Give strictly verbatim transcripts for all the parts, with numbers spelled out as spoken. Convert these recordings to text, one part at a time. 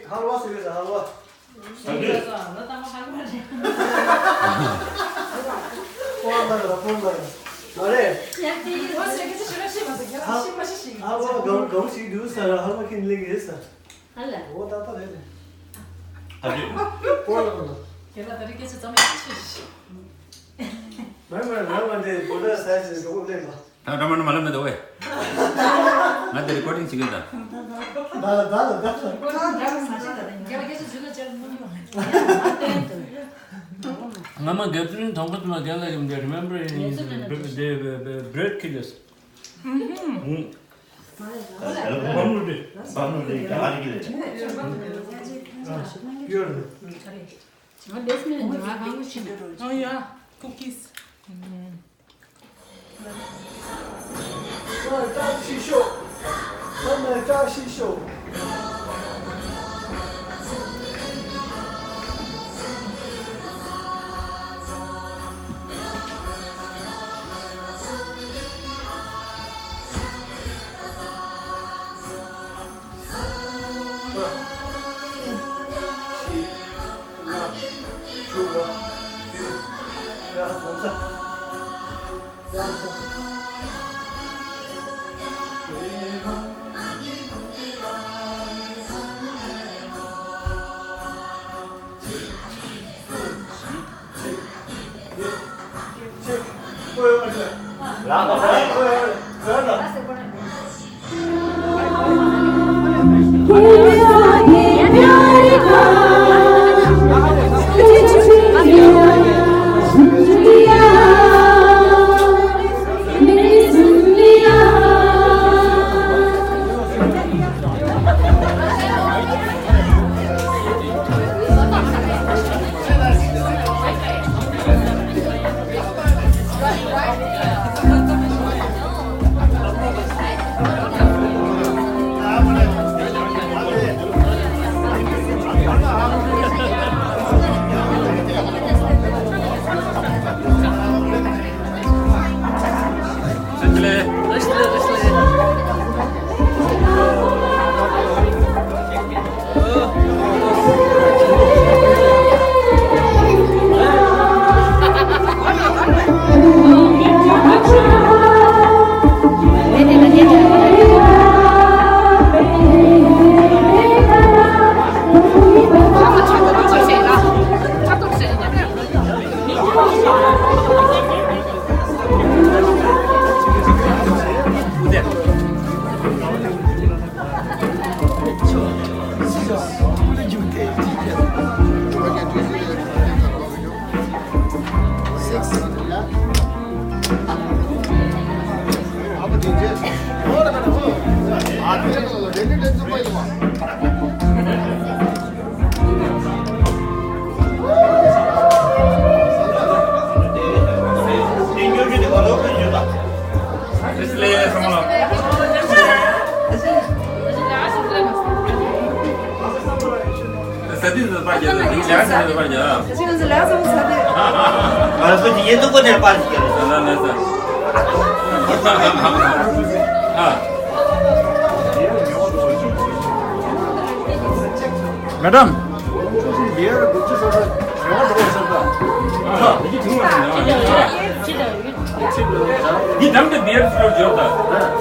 ཧལ་ཝ་ཟེར་གི་ཟེར། ཧལ་ཝ། ཨ་ནི། ལོ་ཏང་མ་ཧལ་ཝ་རེད། ཕོན་ལ་ར། ཕོན་ལ་ར། མ་རེད། ཡ་དེ་ཡིན་ཟེར་གི་ཟེར། ཤི་ར་ཤི་མ་ཟེར། ཁྱེད་རང་ཤི་མ་ཤི་ཤི། ཧལ་ཝ་གང་གང་ཞིག་འདུག་ཟེར། ཧལ་ཝ་ཁྱེད་ལེགས་ཡོད་ཟེར། ཧ་ལ། འོ་ད་ད་རེད་རེད། ཨ་ཅེ། ཕོན་ལ་ར། ཁྱེད་ལ་ད་རེས་སྐད་ཆ་ཙམ་ཡང་ཤི་ཤི། མ་མ་མ་མ་དེ་བོད་ཟ་ཞིག་འགྲོ་གི་ལེན་པ། ད་འདྲ་མ་འདྲ་མ་ལབ་མེད་དོ་ཝེ། ང་དེ་རི་ཀོར་ཌིང་བྱེད་ཀྱི་ཡོད་ད། ད་ད་ད་ད། ང་མ་རྒྱབ་རིང་དང་པོ་དུ་མ་རྒན་ལ་ཡོང་དེ་remember in the bread killers. ཧུམ། བམ་ལུ་དེ་བམ་ལུ་དེ་ག་རེ་ཀི་ལེ། ང་ལེས་མེད་ནས་ང་གང་གི་ཕྱིན། ཨོ་ཡ། cookies. ལ་བཀྲ་ཤིས་ཤོག་ལ་བཀྲ་ཤིས་ཤོག Madam. འདི་འདམ་དེ་བེར་སོར་འཇོག་དང་།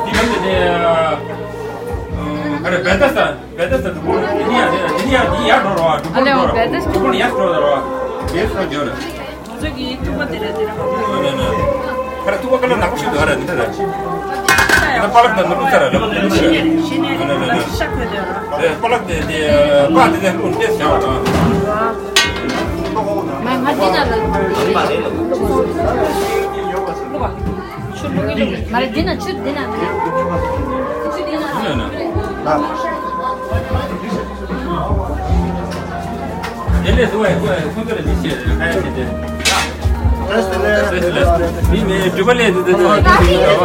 འདི་འདམ་དེ་དེ། ཨ་རེ་བེ་ཏ་ས་བེ་ཏ་ས་དུ་བོར་འདི་ནི་ཡ་འདི་ནི་ཡ་འདི་ཡ་འགྲོ་རོགས། དུ་བོར་འགྲོ་རོགས། དུ་བོར་ཡ་འགྲོ་རོགས། བེར་སོར་འཇོག་རེད། ང་ཚོ་གི་ཐུག་པ་དེ་རེད་དེ་རེད། ཁ་ར་ཐུག་པ་ཀ་ལ་ནག་པོ་ཞིག་འདུག་ཨ་ར་འདི་འདྲ་རེད། ད་པ་ལག་དང་ནོར་བུ་ཚ་ར་རེད། ཤི་ནས་ཤ་ཁོལ་དེ་ར། པ་ལག་དེ་དེ་པ་དེ་དེ་ཀླུང་ཏེ་བྱ་བ་དང་། ང་ང་འདི་ན་ལ་ཆུ་བླུག་གི་འདུག་མ་རེད། འདི་ན་ཆུ་འདི་ན་ཆུ་འདི་ན། དེ་ལས་སུ་བས་ཁོས་ཁོང་ཚོ་ལ་མི་ཤེས་རེད། ཁ་ཡ་བྱེད་དེ། མི་མི་སྒྲུབ་པ་ལས་དུ་དེ་ཚོ་ཡིན་ཞིག་འདྲ་བ།